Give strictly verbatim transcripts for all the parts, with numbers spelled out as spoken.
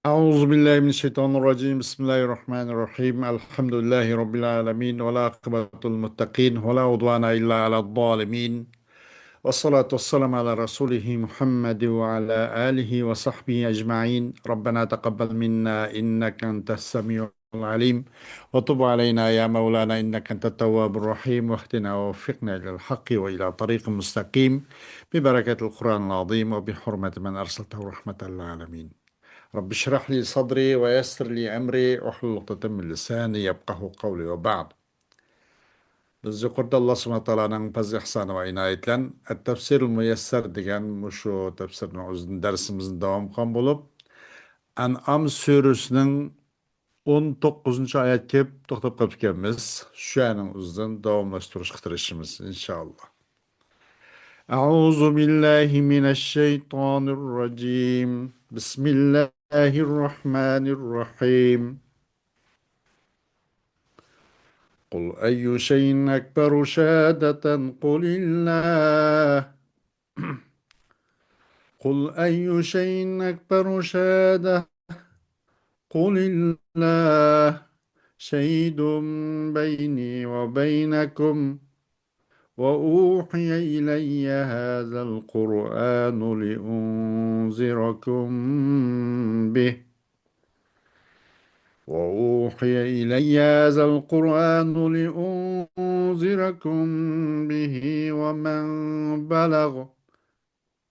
أعوذ بالله من الشيطان الرجيم. بسم الله الرحمن الرحيم. الحمد لله رب العالمين، والعاقبة للمتقين، ولا عدوان إلا على الظالمين، والصلاة والسلام على رسوله محمد وعلى آله وصحبه أجمعين. ربنا تقبل منا إنك أنت السميع العليم، وتب علينا يا مولانا إنك أنت التواب الرحيم، واهدنا ووفقنا إلى الحق وإلى طريق مستقيم، ببركة القرآن العظيم وبحرمة من أرسلته رحمة للعالمين. رب اشرح لي صدري ويسر لي أمري واحلل عقدة من لساني يفقهوا قولي وبعد. بىز يۇقىرىدا ئاللا سۇبھانەھۇ ۋە تائالانىڭ پەزلى ئىھسانى ۋە ئىنايىتى بىلەن ئەت-تەفسىرۇل مۇيەسسەر دېگەن مۇشۇ تەپسىرنىڭ ئۆزىدىن دەرسىمىزنى داۋام قىلغان بولۇپ، ئەنئام سۈرىسىنىڭ ئون توققۇزىنچى ئايەتكە كېلىپ توختاپ قېلىپ ئىكەنمىز. شۇ يەرنىڭ ئۆزىدىن داۋاملاشتۇرۇشقا تىرىشىمىز، ئىنشائاللا. أعوذ بالله من الشيطان الرجيم. بسم الله الرحمن الرحيم. قل أي شيء أكبر شهادة، قل الله. قل أي شيء أكبر شهادة، قل الله شهيد بيني وبينكم، وأوحي إلي هذا القرآن لأنذركم به، وأوحي إلي هذا القرآن لأنذركم به ومن بلغ،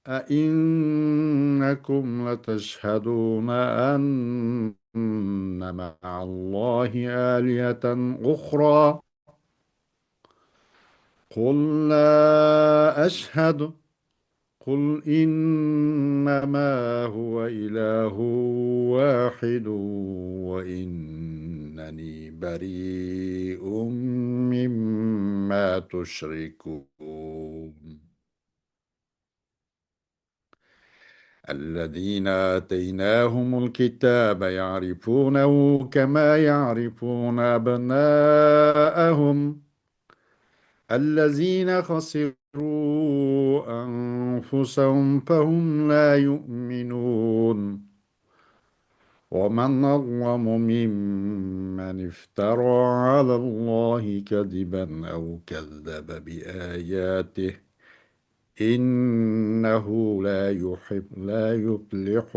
أئنكم لتشهدون أن مع الله آلهة أخرى؟ قل لا أشهد، قل إنما هو إله واحد وإنني بريء مما تشركون. الذين آتيناهم الكتاب يعرفونه كما يعرفون أبناءهم، الذين خسروا أنفسهم فهم لا يؤمنون. ومن أظلم ممن افترى على الله كذبا أو كذب بآياته، إنه لا يحب، لا يفلح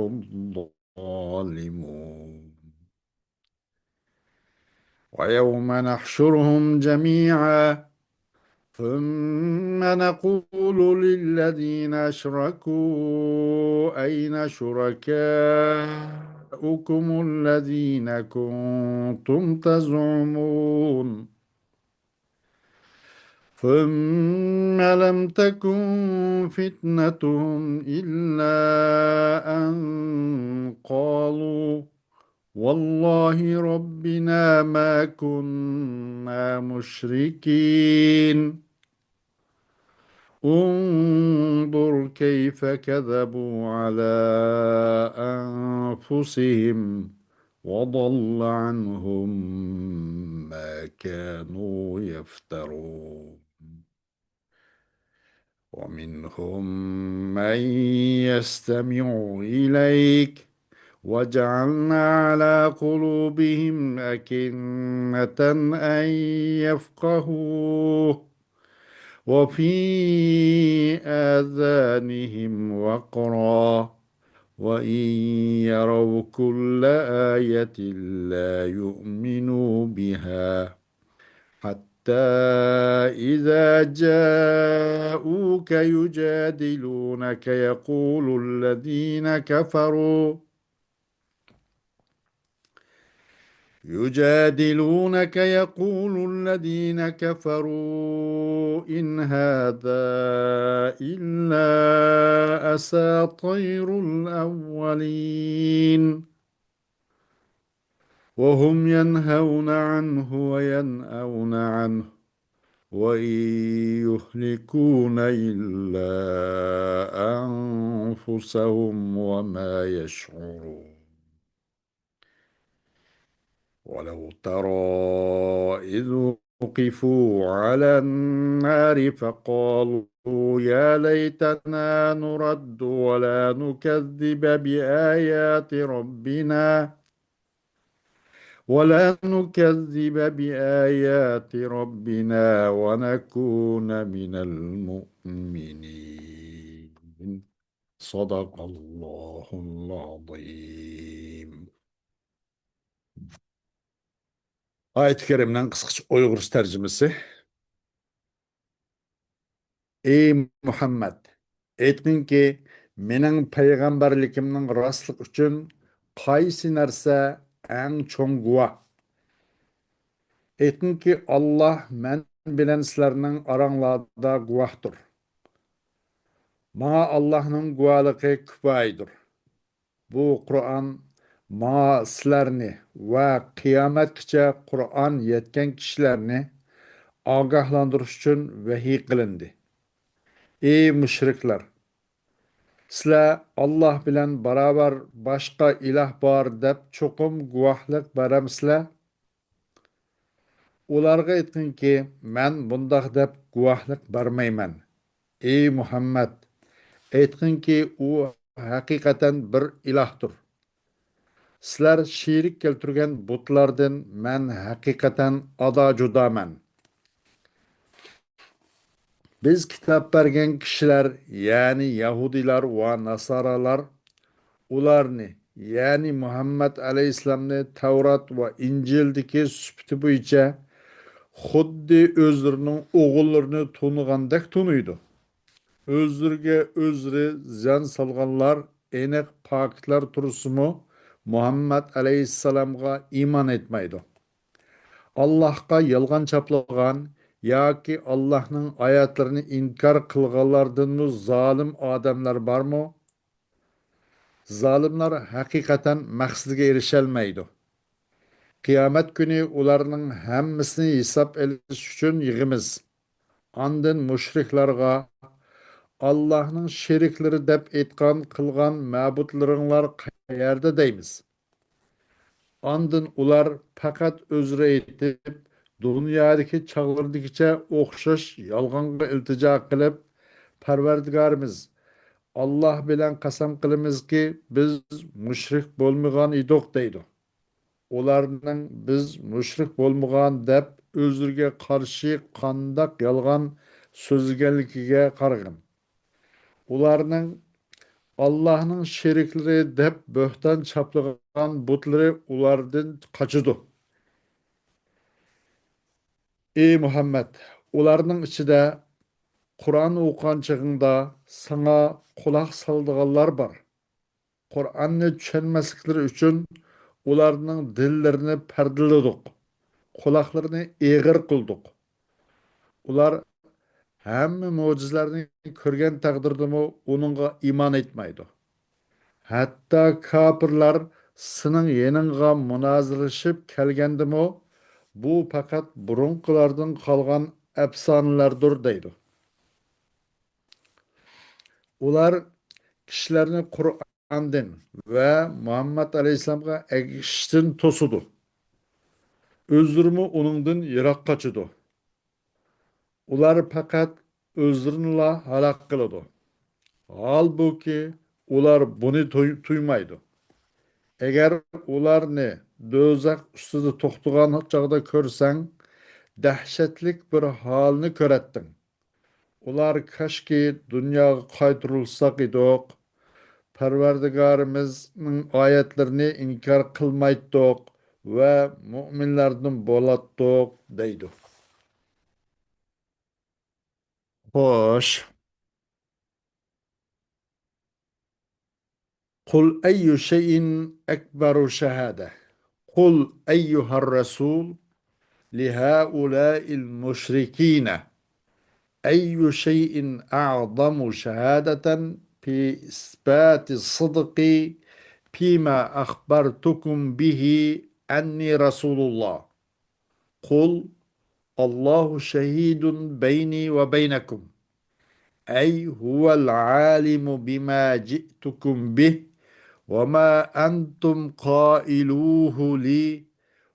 الظالمون. ويوم نحشرهم جميعا ثم نقول للذين أشركوا أين شركاؤكم الذين كنتم تزعمون؟ ثم لم تكن فتنتهم إلا أن قالوا والله ربنا ما كنا مشركين. انظر كيف كذبوا على أنفسهم وضل عنهم ما كانوا يفترون. ومنهم من يستمع إليك وجعلنا على قلوبهم أكنة أن يفقهوه وفي آذانهم وقرا وإن يروا كل آية لا يؤمنوا بها حتى إذا جاءوك يجادلونك يقول الذين كفروا يجادلونك يقول الذين كفروا إن هذا إلا أساطير الأولين. وهم ينهون عنه وينأون عنه وإن يهلكون إلا أنفسهم وما يشعرون. ولو ترى إذ وقفوا على النار فقالوا يا ليتنا نرد ولا نكذب بآيات ربنا ولا نكذب بآيات ربنا ونكون من المؤمنين. صدق الله العظيم. ئايەت كەرىمنىڭ قىسقىچە ئۇيغۇرچە تەرجىمىسى. ئەي مۇھەممەد، ئېيتقىنكى، مېنىڭ پەيغەمبەرلىكىمنىڭ راستلىقى ئۈچۈن قايسى نەرسە ئەڭ چوڭ گۇۋاھ؟ ئېيتقىنكى، ئاللاھ مەن بىلەن سىلەرنىڭ ئاراڭلاردا گۇۋاھتۇر. ماڭا ئاللاھنىڭ گۇۋاھلىقى كۇپايىدۇر. بۇ قۇرئان ماڭا سىلەرنى ۋە قىيامەتكىچە قۇرئان يەتكەن كىشىلەرنى ئاگاھلاندۇرۇش ئۈچۈن ۋەھىي قىلىندى. ئەي مۇشرىكلار! سىلەر ئاللاھ بىلەن باراۋەر باشقا ئىلاھ بار دەپ چوقۇم گۇۋاھلىق بەرەمسىلەر؟ ئۇلارغا ئېيتقىنكى، مەن بۇنداق دەپ گۇۋاھلىق بەرمەيمەن. ئەي مۇھەممەد! ئېيتقىنكى، ئۇ ھەقىقەتەن بىر ئىلاھتۇر. سىلەر شېرىك كەلتۈرگەن بۇتلاردىن مەن ھەقىقەتەن ئادا-جۇدامەن. بىز كىتاب بەرگەن كىشىلەر، يەنى يەھۇدىيلار ۋە ناسارالار، ئۇلارنى، يەنى مۇھەممەد ئەلەيھىسسالامنى تەۋرات ۋە ئىنجىلدىكى سۈپىتى بويىچە خۇددى ئۆزلىرىنىڭ ئوغۇللىرىنى تونۇغاندەك تونۇيدۇ. ئۆزلىرىگە ئۆزلىرى زىيان سالغانلار ئېنىق پاكىتلار تۇرسىمۇ، مۇھەممەد ئەلەيھىسسالامغا ئىمان ئېيتمايدۇ. ئاللاھقا يالغان چاپلىغان ياكى ئاللاھنىڭ ئايەتلىرىنى ئىنكار قىلغانلاردىنمۇ زالىم ئادەملەر بارمۇ؟ زالىملار ھەقىقەتەن مەقسىتىگە ئېرىشەلمەيدۇ. قىيامەت كۈنى ئۇلارنىڭ ھەممىسىنى ھېساب ئېلىش ئۈچۈن يىغىمىز. ئاندىن مۇشرىكلارغا، ئاللاھنىڭ شېرىكلىرى دەپ ئېيتقان قىلغان مەبۇدلىرىڭلار قەيەردە دەيمىز. ئاندىن ئۇلار پەقەت ئۆزرە ئېيتىپ، دۇنيادىكى چاغلىرىدىكىچە ئوخشاش يالغانغا ئىلتىجا قىلىپ، پەرۋەردىگارىمىز، ئاللاھ بىلەن قەسەم قىلىمىزكى، بىز مۇشرىك بولمىغان ئىدۇق دەيدۇ. ئۇلارنىڭ بىز مۇشرىك بولمىغان دەپ ئۆزلىرىگە قارشى قانداق يالغان سۆزلىگەنلىكىگە قارىغىن. ئۇلارنىڭ ئاللاھنىڭ شېرىكلىرى دەپ بۆھتان چاپلىغان بۇتلىرى ئۇلاردىن قاچىدۇ. ئى مۇھەممەد، ئۇلارنىڭ ئىچىدە قۇرئان ئوقۇغان چېغىڭدا ساڭا قۇلاق سالىدىغانلار بار. قۇرئاننى چۈشەنمەسلىكلىرى ئۈچۈن ئۇلارنىڭ دىللىرىنى پەردىلىدۇق، قۇلاقلىرىنى ئېغىر قىلدۇق. ئۇلار ھەممە مۆجىزىلەرنى كۆرگەن تەقدىردىمۇ ئۇنىڭغا ئىمان ئېيتمايدۇ. ھەتتا كاپىرلار سېنىڭ يېنىڭغا مۇنازىرىلىشىپ كەلگەندىمۇ، بۇ پەقەت بۇرۇنقىلاردىن قالغان ئەپسانىلەردۇر دەيدۇ. ئۇلار كىشىلەرنى قۇرئاندىن ۋە مۇھەممەد ئەلەيھىسسالامغا ئەگىشىشتىن توسىدۇ. ئۆزلىرىمۇ ئۇنىڭدىن يىراق قاچىدۇ. ئۇلار پەقەت ئۆزلىرىنىلا ھالاك قىلىدۇ. ھالبۇكى، ئۇلار بۇنى تۇي-، تۇيمايدۇ. ئەگەر ئۇلارنى دوزاخ ئۈستىدە توختىغان چاغدا كۆرسەڭ، دەھشەتلىك بىر ھالنى كۆرەتتىڭ. ئۇلار، كاشكى دۇنياغا قايتۇرۇلساق ئىدۇق، پەرۋەردىگارىمىزنىڭ ئايەتلىرىنى ئىنكار قىلمايتتۇق ۋە مۇئمىنلاردىن بولاتتۇق، دەيدۇ. خوش. قل أي شيء أكبر شهادة. قل أيها الرسول لهؤلاء المشركين أي شيء أعظم شهادة في إثبات الصدق فيما أخبرتكم به أني رسول الله. قل الله شهيد بيني وبينكم، أي هو العالم بما جئتكم به وما أنتم قائلوه لي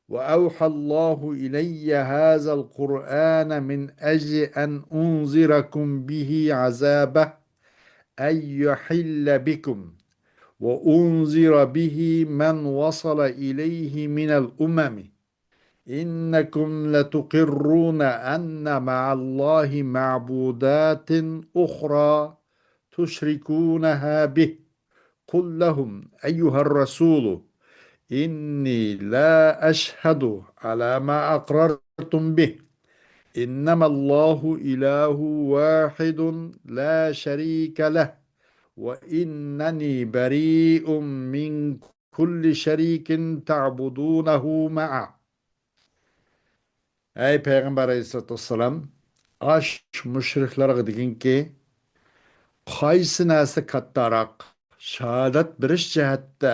وأوحى الله إلي هذا القرآن من أجل أن أنذركم به عذابه أن يحل بكم وأنذر به من وصل إليه من الأمم إنكم لتقرون أن مع الله معبودات أخرى تشركونها به قل لهم أيها الرسول إني لا أشهد على ما أقررتم به إنما الله إله واحد لا شريك له وإنني بريء من كل شريك تعبدونه معه. ئەي پەيغەمبەر ئەلەيھىسسالاتۇ ۋەسسالام، ئاش مۇشرىكلارغا دېگىنكى، قايسى نەرسە كاتتاراق، شاھادەت بېرىش جەھەتتە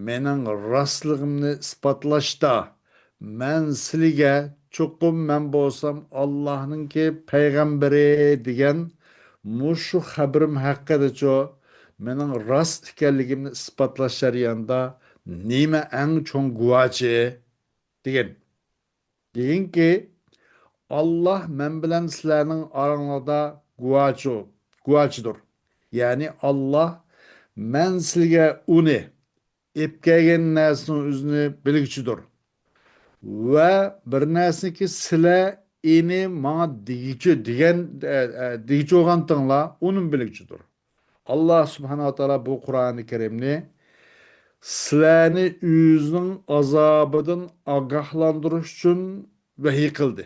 مېنىڭ راستلىقىمنى ئىسپاتلاشتا، مەن سىلىگە چوقۇم مەن بولسام ئاللاھنىڭكى پەيغەمبىرى دېگەن مۇشۇ خەبىرىم ھەققىدىچۇ، مېنىڭ راست ئىكەنلىكىمنى ئىسپاتلاش جەريانىدا نېمە ئەڭ چوڭ گۇۋاچى؟ دېگەن. دېگىنكى، ئاللاھ مەن بىلەن سىلەرنىڭ ئاراڭلاردا گۇۋاچۇ-، گۇۋاچىدۇر. يەنى ئاللاھ مەن سىلىگە ئۇنى، ئېلىپ كەلگەن نەرسىنىڭ ئۆزىنى بىلگۈچىدۇر. ۋە بىر نەرسىنىكى سىلە ئېنى ماڭا دېگۈچى دېگەن، ئە، ئە، دېگۈچى بولغانتىڭلار، ئۇنىمۇ بىلگۈچىدۇر. ئاللاھ سۇبھانەھۇ ۋە تائالا بۇ قۇرئانى كەرىمنى سىلەرنى ئۆزىنىڭ ئازابىدىن ئاگاھلاندۇرۇش ئۈچۈن ۋەھىي قىلدى.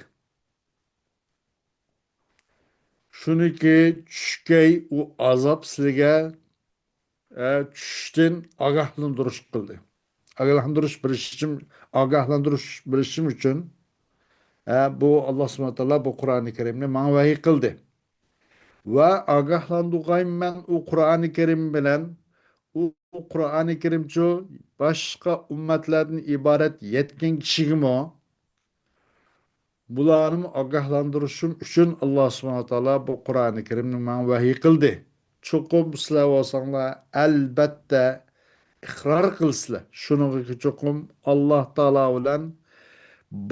شۇنىكى چۈشكەي ئۇ ئازاب سىلىگە، ئە، چۈشتىن ئاگاھلاندۇرۇش قىلدى. ئاگاھلاندۇرۇش بېرىش ئۈچۈن، ئاگاھلاندۇرۇش بېرىشىم ئۈچۈن، ئە، بۇ ئاللاھ سۇبھانەھۇ ۋە تائالا بۇ قۇرئانى كەرىمنى ماڭا ۋەھىي قىلدى. ۋە ئاگاھلاندۇرغايمەن ئۇ قۇرئانى كەرىم بىلەن، ئۇ قۇرئانى كەرىمچۇ باشقا ئۈممەتلەردىن ئىبارەت يەتكەن كىشىگىمۇ، بۇلارنىمۇ ئاگاھلاندۇرۇشۇم ئۈچۈن ئاللاھ سۇبھانەھۇ ۋە تائالا بۇ قۇرئانى كەرىمنى ماڭا ۋەھىي قىلدى. چوقۇم سىلەر بولساڭلار، ئەلبەتتە، ئىقرار قىلىسىلەر. شۇنىڭغا چوقۇم ئاللاھ تائالا بىلەن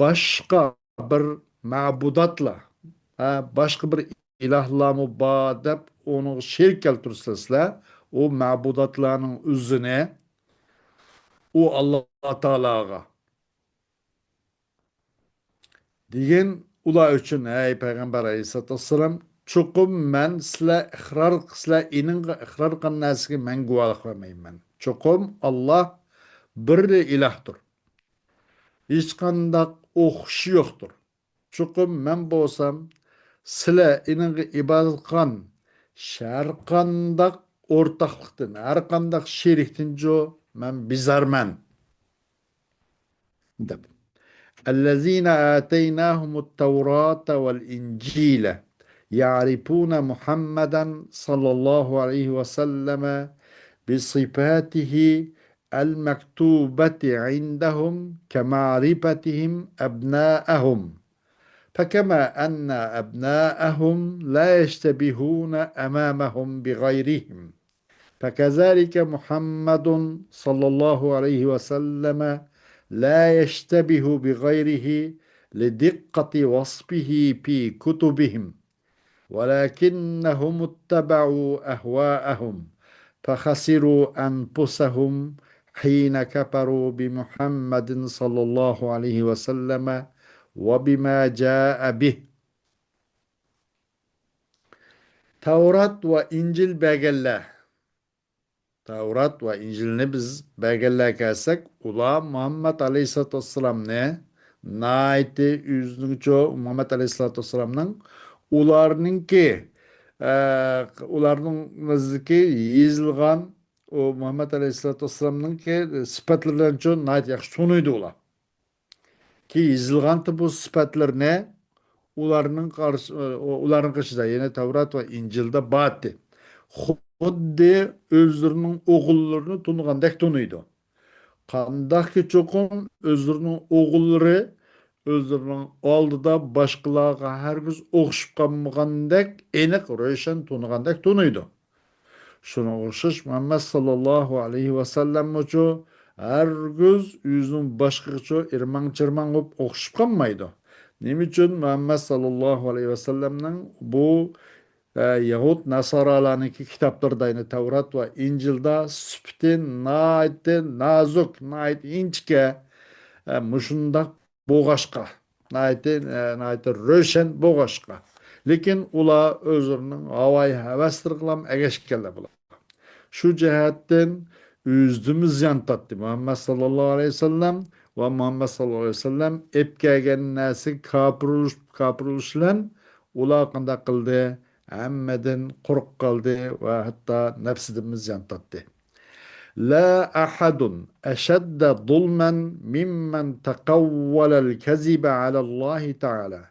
باشقا بىر مەبۇداتلار، ھە، باشقا بىر ئىلاھلارمۇ بار دەپ ئۇنىڭغا شېرىك كەلتۈرسىلەر سىلەر، ئۇ مەبۇداتلارنىڭ ئۆزىنى ئۇ ئاللاھ تائالاغا دېگىن ئۇلار ئۈچۈن، ھەي پەيغەمبەر ئەلەيھىسسالاتۇ ۋەسسالام، چوقۇم مەن سىلەر ئىقرار، سىلەر ئېنىڭغا ئىقرار قىلغان نەرسىگە مەن گۇۋاھلىق بەرمەيمەن. چوقۇم ئاللاھ بىرلا ئىلاھتۇر. ھېچقانداق ئوخشىشى يوقتۇر. چوقۇم مەن بولسام سىلەر ئېنىڭغا ئىبادەت قىلغان ھەرقانداق ئورتاقلىقتىن، ھەرقانداق شېرىكتىنچۇ مەن بىزارمەن. دەپ. الذين آتيناهم التوراة والإنجيل يعرفون محمدا صلى الله عليه وسلم بصفاته المكتوبة عندهم كمعرفتهم أبناءهم، فكما أن أبناءهم لا يشتبهون أمامهم بغيرهم، فكذلك محمد صلى الله عليه وسلم لا يشتبه بغيره لدقة وصفه في كتبهم، ولكنهم اتبعوا أهواءهم، فخسروا أنفسهم حين كفروا بمحمد صلى الله عليه وسلم وبما جاء به. تەۋرات ۋە ئىنجىل بەرگەنلەر. تەۋرات ۋە ئىنجىلنى بىز بەرگەنلەرگە كەلسەك، ئۇلار مۇھەممەد ئەلەيھىسسالاتۇ ۋەسسالامنى ناھايىتى ئۆزىنىڭچۇ، مۇھەممەد ئەلەيھىسسالاتۇ ۋەسسالامنىڭ ئۇلارنىڭكى، ئە، ئۇلارنىڭ نەزىرىدىكى يېزىلغان ئۇ مۇھەممەد ئەلەيھىسسالاتۇ ۋەسسالامنىڭكى سۈپەتلىرىنىچۇ ناھايىتى ياخشى تونۇيدۇ ئۇلار. كى يېزىلغانتى بۇ سۈپەتلىرىنى ئۇلارنىڭ قارشى، ئۇلارنىڭ قېشىدا، يەنى تەۋرات ۋە ئىنجىلدا بارتى. خۇددى ئۆزلىرىنىڭ ئوغۇللىرىنى تونۇغاندەك تونۇيدۇ. قانداقكى چوقۇم ئۆزلىرىنىڭ ئوغۇللىرى ئۆزلىرىنىڭ ئالدىدا باشقىلارغا ھەرگىز ئوخشىشىپ قالمىغاندەك ئېنىق، روشەن تونۇغاندەك تونۇيدۇ. شۇنىڭغا ئوخشاش مۇھەممەد ساللاللاھۇ ئەلەيھى ۋەسەللەممۇچۇ ھەرگىز ئۆزىنىڭ باشقىچە ئىرماڭ-چىرماڭ بولۇپ ئوخشىشىپ قالمايدۇ. نېمە ئۈچۈن؟ مۇھەممەد ساللاللاھۇ ئەلەيھى ۋەسەللەمنىڭ بۇ، ئە، يەھۇد ناسارالارنىڭكى كىتابلىرىدا، يەنى تەۋرات ۋە ئىنجىلدا سۈپىتى ناھايىتى نازۇك، ناھايىتى ئىنچىكە، ئە، مۇشۇنداق بولغاچقا، ناھايىتى، ئە، ناھايىتى روشەن بولغاچقا. لېكىن ئۇلار ئۆزلىرىنىڭ ھاۋايى ھەۋەسلىرىگىلا ئەگەشكەنلەر بۇلار. شۇ جەھەتتىن ئۆزىمۇ زىيان تارتتى. مۇھەممەد ساللاللاھۇ ئەلەيھى ۋەسەللەم ۋە مۇھەممەد ساللاللاھۇ ئەلەيھى ۋەسەللەم ئېلىپ كەلگەن نەرسىگە كاپىر بولۇش، كاپىر بولۇش بىلەن ئۇلار قانداق قىلدى؟ ھەممىدىن قورقۇپ قالدى ۋە ھەتتا نەپسىدىنمۇ زىيان تارتتى. لا أحد أشد ظلما ممن تقول الكذب على الله تعالى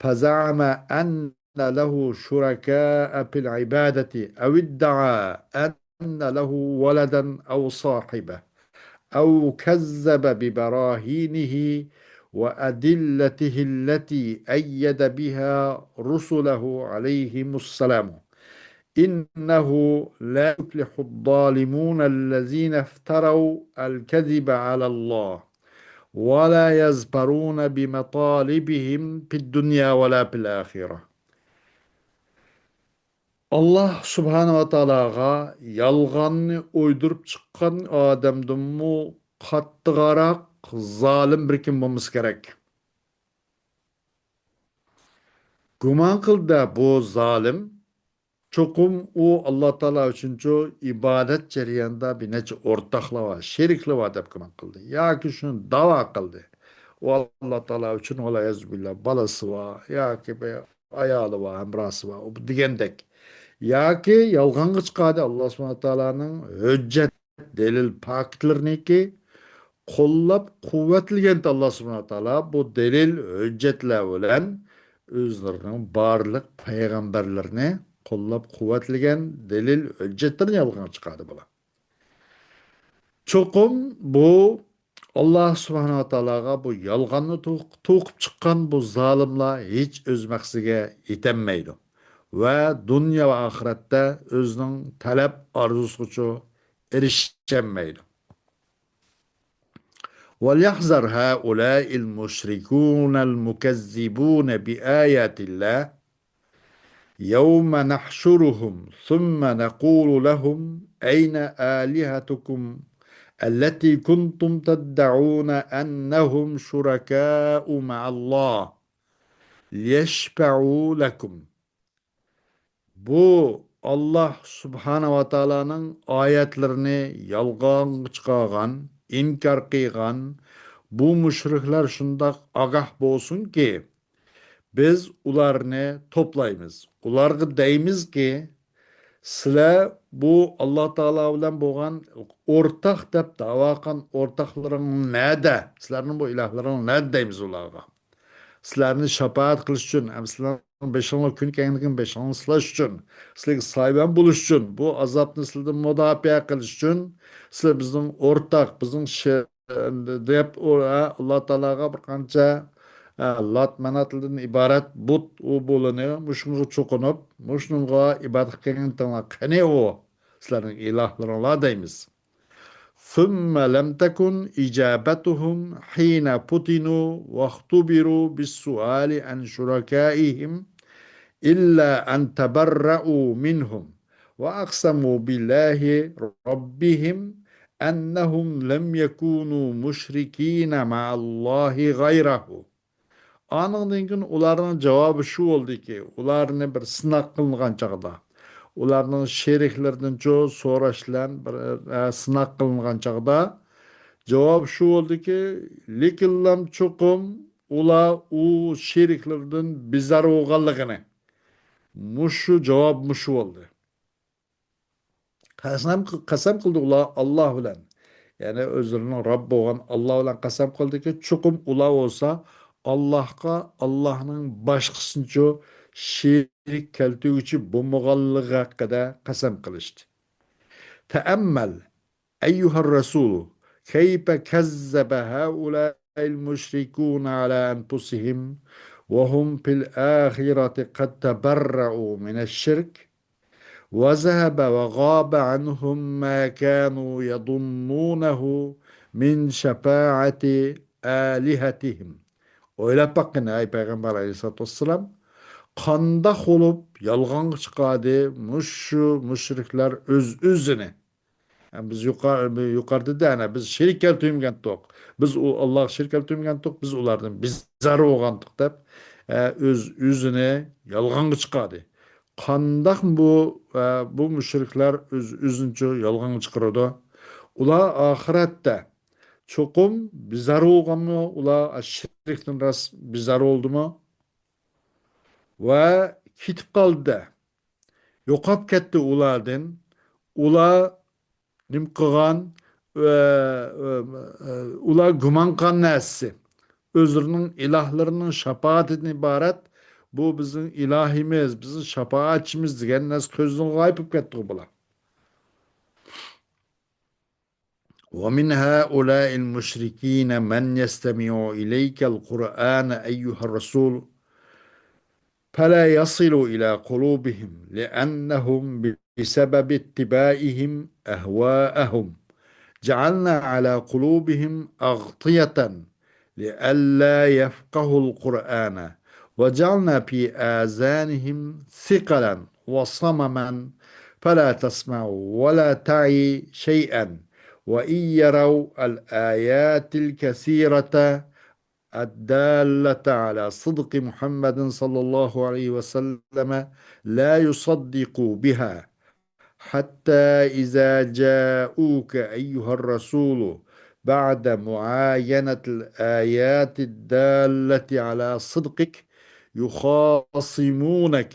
فزعم أن له شركاء في العبادة أو ادعى أن له ولدا أو صاحبة أو كذب ببراهينه وأدلته التي أيد بها رسله عليهم السلام. إنه لا يفلح الظالمون الذين افتروا الكذب على الله ولا يظفرون بمطالبهم في الدنيا ولا في الآخرة. ئاللاھ سۇبھانەھۇ ۋە تائالاغا يالغاننى ئويدۇرۇپ چىققان ئادەمدىنمۇ قاتتىقراق زالىم بىر كىم بولمىسا كېرەك. گۇمان قىلدى بۇ زالىم، چوقۇم ئۇ ئاللاھ تائالا ئۈچۈنچۇ ئىبادەت جەريانىدا بىر نەچچە ئورتاقلار بار، شېرىكلەر بار دەپ گۇمان قىلدى. ياكى شۇنى داۋا قىلدى. ئۇ ئاللاھ تائالا ئۈچۈن، ۋەلىيەزۇبىللا، بالىسى بار، ياكى بىر ئايالى بار، ھەمراھسى بار، ئۇ دېگەندەك. ياكى يالغانغا چىقاردى، ئاللاھ سۇبھانەھۇ ۋە تائالانىڭ ھۆججەت، دەلىل، پاكىتلىرىنىكى قوللاپ قۇۋۋەتلىگەن ئاللاھ سۇبھانەھۇ ۋە تائالا بۇ دەلىل، ھۆججەتلەر بىلەن ئۆزلىرىنىڭ بارلىق پەيغەمبەرلىرىنى قوللاپ قۇۋۋەتلىگەن دەلىل، ھۆججەتلىرىنى يالغانغا چىقاردى بۇلار. چوقۇم بۇ ئاللاھ سۇبھانەھۇ ۋە تائالاغا بۇ يالغاننى توق-، توقۇپ چىققان بۇ زالىملار ھېچ ئۆز مەقسىتىگە يېتەلمەيدۇ ۋە دۇنيا ۋە ئاخىرەتتە ئۆزىنىڭ تەلەپ ئارزۇسىغىچۇ ئېرىشەلمەيدۇ. وليحذر هؤلاء المشركون المكذبون بآيات الله يوم نحشرهم ثم نقول لهم أين آلهتكم التي كنتم تدعون أنهم شركاء مع الله ليشفعوا لكم. بۇ ئاللاھ سۇبھانەھۇ ۋە تائالانىڭ ئايەتلىرىنى يالغانغا چىقارغان، ئىنكار قىلغان بۇ مۇشرىكلار شۇنداق ئاگاھ بولسۇنكى، بىز ئۇلارنى توپلايمىز. ئۇلارغا دەيمىزكى، سىلەر بۇ ئاللاھ تائالا بىلەن بولغان ئورتاق دەپ داۋا قىلغان ئورتاقلىرىڭ نەدە؟ سىلەرنىڭ بۇ ئىلاھلىرىڭ نەدە دەيمىز ئۇلارغا. سىلەرنى شاپائەت قىلىش ئۈچۈن، ھەم سىلەرنىڭ بېشىڭلار كۈن كەلگەندىكىن بېشىڭلارنى سىلاش ئۈچۈن، سىلەرگە سايىۋەن بولۇش ئۈچۈن، بۇ ئازابنى سىلەردىن مۇداپىئە قىلىش ئۈچۈن، سىلەر بىزنىڭ ئورتاق، بىزنىڭ شە-، دەپ ئۇ، ئە، ئاللاھ تائالاغا بىر قانچە، ئە، لات ماناتلىدىن ئىبارەت بۇت ئۇ بۇلىنى مۇشۇنىڭغا چوقۇنۇپ، مۇشۇنىڭغا ئىبادەت قىلغىنىڭلار قېنى ئۇ سىلەرنىڭ ئىلاھلىرىڭلار دەيمىز. ثم لم تكن إجابتهم حين فتنوا واختبروا بالسؤال عن شركائهم إلا أن تبرؤوا منهم وأقسموا بالله ربهم أنهم لم يكونوا مشركين مع الله غيره. ئانىڭدىن كېيىن ئۇلارنىڭ جاۋابى شۇ بولدىكى، ئۇلارنى بىر سىناق قىلىنغان چاغدا، ئۇلارنىڭ شېرىكلىرىدىنچۇ سوراش بىلەن بىر، ئە، سىناق قىلىنغان چاغدا، جاۋاب شۇ بولدىكى، لېكىنلام چوقۇم ئۇلار ئۇ شېرىكلىرىدىن بىزار بولغانلىقىنى، مۇشۇ جاۋاب مۇشۇ بولدى. قەسەم، قەسەم قىلدى ئۇلار ئاللاھ بىلەن. يەنى ئۆزلىرىنىڭ رەب بولغان ئاللاھ بىلەن قەسەم قىلدىكى، چوقۇم ئۇلار بولسا ئاللاھقا ئاللاھنىڭ باشقىسىنىچۇ شېرىك كەلتۈرگۈچى بولمىغانلىقى ھەققىدە قەسەم قىلىشتى. تەئەممەل أيها الرسول، كيف كذب هؤلاء المشركون على أنفسهم وهم في الآخرة قد تبرؤوا من الشرك، وذهب وغاب عنهم ما كانوا يظنونه من شفاعة آلهتهم. ئويلاپ باققىن، ئەي پەيغەمبەر ئەلەيھىسسالاتۇ ۋەسسالام، قانداق بولۇپ يالغانغا چىقاردى مۇشۇ مۇشرىكلار ئۆز-ئۆزىنى؟ ھەم بىز يۇقار-، يۇقىرىدا دەنە، بىز شېرىك كەلتۈرمىگەنتۇق. بىز ئۇ ئاللاغا شېرىك كەلتۈرمىگەنتۇق، بىز ئۇلاردىن بىزار بولغانتۇق دەپ، ئە، ئۆز-ئۆزىنى يالغانغا چىقاردى. قانداق بۇ، ئە، بۇ مۇشرىكلار ئۆز-، ئۆزىنىچۇ يالغانغا چىقىرىدۇ؟ ئۇلار ئاخىرەتتە چوقۇم بىزار بولغانمۇ؟ ئۇلار شېرىكتىن راست بىزار بولدىمۇ؟ ۋە كېتىپ قالدى-دە. يوقاپ كەتتى ئۇلاردىن. ئۇلار نېمە قىلغان؟ ئە، ئە، ئە، ئۇلار گۇمان قىلغان نەرسىسى، ئۆزلىرىنىڭ ئىلاھلىرىنىڭ شاپائەتىدىن ئىبارەت، بۇ بىزنىڭ ئىلاھىمىز، بىزنىڭ شاپائەتچىمىز دېگەن نەرسە كۆزدىن غايىب بولۇپ كەتتىغۇ بۇلار. ومن هؤلاء المشركين من يستمع إليك القرآن أيها الرسول فلا يصل إلى قلوبهم لأنهم بسبب اتباعهم أهواءهم جعلنا على قلوبهم أغطية لئلا يفقهوا القرآن وجعلنا في آذانهم ثقلا وصمما فلا تسمع ولا تعي شيئا وإن يروا الآيات الكثيرة الدالة على صدق محمد صلى الله عليه وسلم لا يصدقوا بها حتى إذا جاءوك أيها الرسول بعد معاينة الآيات الدالة على صدقك يخاصمونك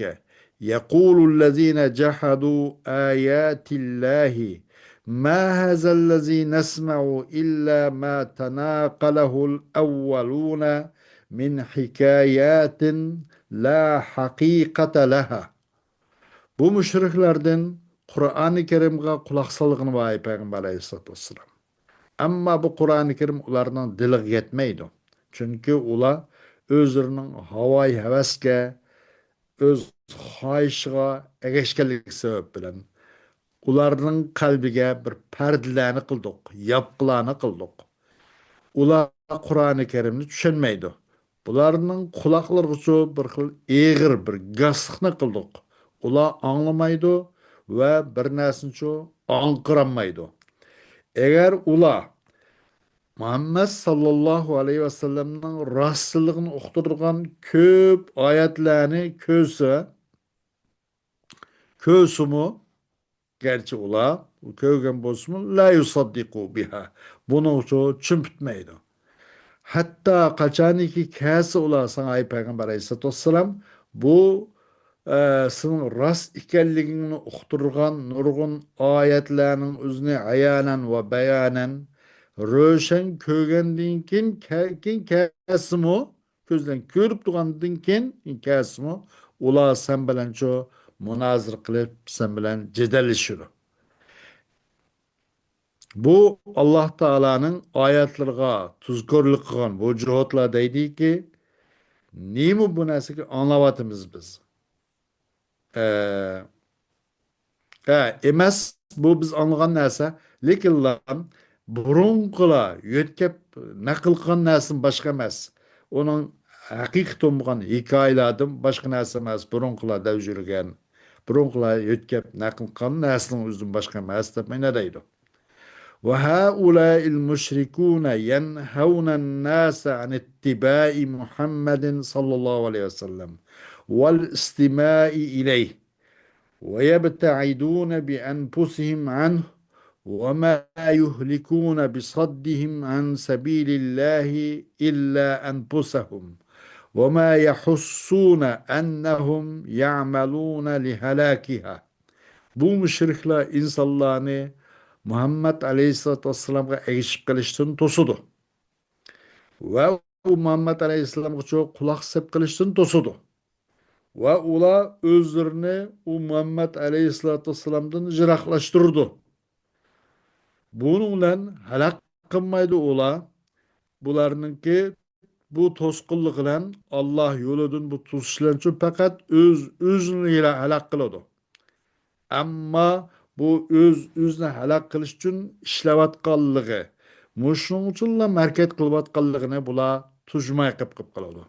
يقول الذين جحدوا آيات الله ما هذا الذي نسمع إلا ما تناقله الأولون من حكايات لا حقيقة لها. بۇ مۇشرىكلاردىن قۇرئانى كەرىمغا قۇلاق سالغىنى بار پەيغەمبەر ئەلەيھىسسالاتۇ ۋەسسالام. ئەمما بۇ قۇرئانى كەرىم ئۇلارنىڭ دىلىغا يەتمەيدۇ. چۈنكى ئۇلار ئۆزلىرىنىڭ ھاۋايى ھەۋەسكە، ئۆز خاھىشىغا ئەگەشكەنلىكى سەۋەب بىلەن ئۇلارنىڭ قەلبىگە بىر پەردىلەرنى قىلدۇق، ياپقىلارنى قىلدۇق. ئۇلار قۇرئانى كەرىمنى چۈشەنمەيدۇ. بۇلارنىڭ قۇلاقلىرىغىچۇ بىر خىل ئېغىر بىر گاسلىقنى قىلدۇق. ئۇلار ئاڭلىمايدۇ ۋە بىر نەرسىنىچۇ ئاڭقىرالمايدۇ. ئەگەر ئۇلار مۇھەممەد ساللاللاھۇ ئەلەيھى ۋەسەللەمنىڭ راستلىقىنى ئۇقتۇرىدىغان كۆپ ئايەتلەرنى كۆرسە، كۆرسىمۇ، گەرچە ئۇلار كۆرگەن بولسىمۇ، لا يۇسەددىقۇ بىھا، بۇنىڭغىچۇ چۈشىنىپ پۈتمەيدۇ. ھەتتا قاچانكى كەلسە ئۇلار ساڭا، ئەي پەيغەمبەر ئەلەيھىسسالاتۇ ۋەسسالام، بۇ، ئە، سېنىڭ راست ئىكەنلىكىڭنى ئۇقتۇرغان نۇرغۇن ئايەتلەرنىڭ ئۆزىنى ئايانەن ۋە بەيانەن روشەن كۆرگەندىن كېيىن، كە-، كېيىن كەلسىمۇ، كۆزدىن كۆرۈپ تۇرغاندىن كېيىن كەلسىمۇ، ئۇلار سەن بىلەنچۇ مۇنازىرە قىلىپ، سەن بىلەن جېدەللىشىدۇ. بۇ ئاللاھ تائالانىڭ ئايەتلىرىغا تۇزكورلۇق قىلغان بۇ جۇھۇتلار دەيدىكى، نېمە بۇ نەرسىگە ئاڭلاۋاتىمىز بىز؟ ئە، ھە، ئەمەس، بۇ بىز ئاڭلىغان نەرسە، لېكىنلا بۇرۇنقىلار يۆتكەپ نەقىل قىلغان نەرسىدىن باشقا ئەمەس. ئۇنىڭ ھەقىقىتى بولمىغان ھېكايىلەردىن باشقا نەرسە ئەمەس، بۇرۇنقىلار دەۋرىدە يۈرگەن، بۇرۇنقىلار يۆتكەپ نەقىل قىلغان نەرسىنىڭ ئۆزىدىن باشقا ئەمەس، دەپ مەنە دەيدۇ. وهؤلاء المشركون ينهون الناس عن اتباع محمد صلى الله عليه وسلم والاستماع إليه ويبتعدون بأنفسهم عنه وما يهلكون بصدهم عن سبيل الله إلا أنفسهم وما يحسون أنهم يعملون لهلاكها. بۇ مۇشرىكلار ئىنسانلارنى مۇھەممەد ئەلەيھىسسالاتۇ ۋەسسالامغا ئەگىشىپ قېلىشتىن توسىدۇ ۋە ئۇ مۇھەممەد ئەلەيھىسسالامغىچۇ قۇلاق سېلىپ قېلىشتىن توسىدۇ ۋە ئۇلار ئۆزلىرىنى ئۇ مۇھەممەد ئەلەيھىسسالاتۇ ۋەسسالامدىن يىراقلاشتۇرىدۇ. بۇنىڭ بىلەن ھالاك قىلمايدۇ ئۇلار. بۇلارنىڭكى بۇ توسقۇنلۇق بىلەن، ئاللاھ يولىدىن بۇ توسۇش بىلەنچۇ پەقەت ئۆز، ئۆزىنى ھالاك قىلىدۇ. ئەمما بۇ ئۆز ئۆزىنى ھالاك قىلىش ئۈچۈن ئىشلەۋاتقانلىقى، مۇشۇنىڭ ئۈچۈنلا ھەرىكەت قىلىۋاتقانلىقىنى بۇلار تۇجماي قىپ قىپ قالىدۇ.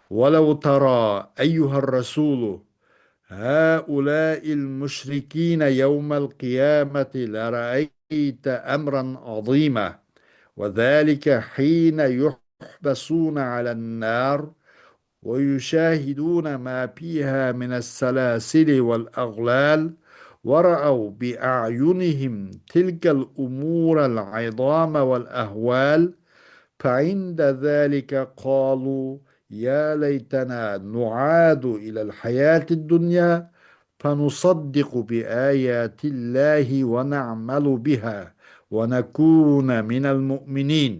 ولو ترى أيها الرسول هؤلاء المشركين يوم القيامة لرأيت أمرا عظيما، وذلك حين يحبسون على النار ويشاهدون ما فيها من السلاسل والأغلال، ورأوا بأعينهم تلك الأمور العظام والأهوال، فعند ذلك قالوا: يا ليتنا نعاد إلى الحياة الدنيا فنصدق بآيات الله ونعمل بها ونكون من المؤمنين.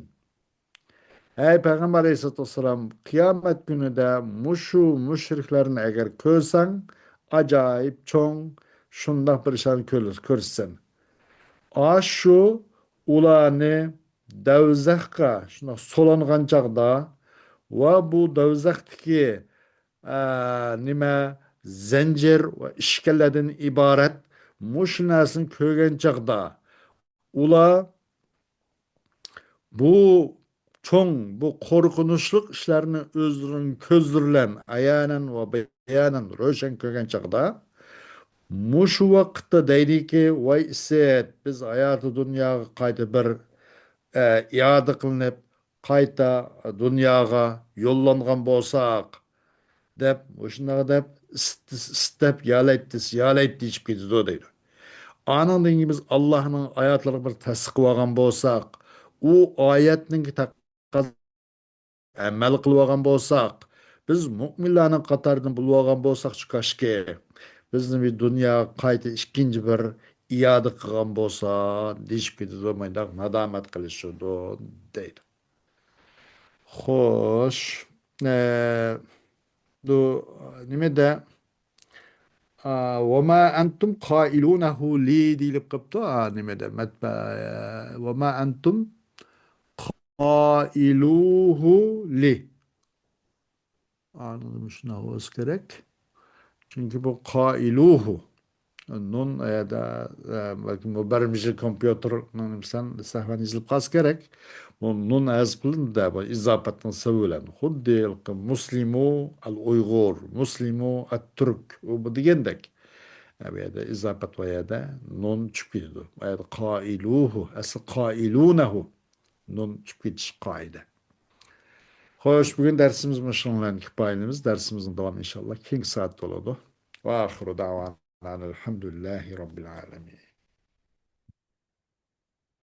ئەي پەيغەمبەر ئەلەيھىسسالاتۇ ۋەسسالام، قىيامەت كۈنىدە مۇشۇ مۇشرىكلارنى ئەگەر كۆرسەڭ، ئاجايىپ چوڭ شۇنداق بىر ئىشلارنى كۆر-، كۆرىسەن. ئاشۇ ئۇلارنى دەۋزەخقە شۇنداق سولانغان چاغدا ۋە بۇ دەۋزەختىكى، ئە، نېمە، زەنجىر ۋە ئىشكەنلەردىن ئىبارەت مۇشۇ نەرسىنى كۆرگەن چاغدا، ئۇلار بۇ چوڭ، بۇ قورقۇنچلۇق ئىشلارنى ئۆزلىرىنىڭ كۆزلىرى بىلەن ئايانەن ۋە بايانەن روشەن كۆرگەن چاغدا، مۇشۇ ۋاقىتتا دەيدىكى، ۋاي ئىسىت، بىز ھاياتى دۇنياغا قايتا بىر، ئە، ئىئادە قىلىنىپ، قايتا دۇنياغا يوللانغان بولساق، دەپ، مۇشۇنداق دەپ، ئىستەپ، يالايتتىس، يالايتتى ئىچىپ كېتىدۇ دەيدۇ. ئانىڭدىن كېيىن بىز ئاللاھنىڭ ئاياتلىرىغا بىر تەستىق قىلىۋالغان بولساق، ئۇ ئايەتنىڭ تەقەززا ئەمەل قىلىۋالغان بولساق، بىز مۇئمىنلارنىڭ قاتارىدىن بولۇۋالغان بولساقچۇ كاشكى، بىزنى بىر دۇنياغا قايتا ئىككىنچى بىر ئىئادە قىلغان بولسا، دېيىشىپ كېتىدۇ، مۇنداق نادامەت قىلىشىدۇ دەيدۇ. خوش. ئە، دۇ، نېمىدە؟ ئا، وما أنتم قائلونه لي دېيىلىپ قاپتۇ. ئا، نېمىدە؟ مەتبە-، وما أنتم قائلوه لي. ئا، شۇنداق بولسا كېرەك. چۈنكى بۇ قائلوه. نۇن، ئە، يەردە، ئە، بەلكىم بۇ بىرىنچى كومپيۇتېرنىڭ نېمىسىدىن سەھۋەن يېزىلىپ قالسا كېرەك. بۇ نۇن ھەزىپ قىلىندى، بۇ ئىزاپەتنىڭ سەۋى بىلەن. خۇددى مۇسلىمۇ ئەل ئۇيغۇر، مۇسلىمۇ ئەت تۈرك، ئۇ بۇ دېگەندەك. ئە، بۇ يەردە ئىزاپەت بار يەردە نۇن چۈشۈپ كېتىدۇ. بۇ يەردە قائلوه، ئەسلى قائلونه. نۇن چۈشۈپ كېتىش قائىدە. خوش، بۈگۈن دەرسىمىز مۇشۇنىڭ بىلەن كۇپايىلىنىمىز. دەرسىمىزنىڭ داۋامى ئىنشاللا كېيىنكى سائەتتە بولىدۇ. وآخر دعوانا أن الحمد لله رب العالمين.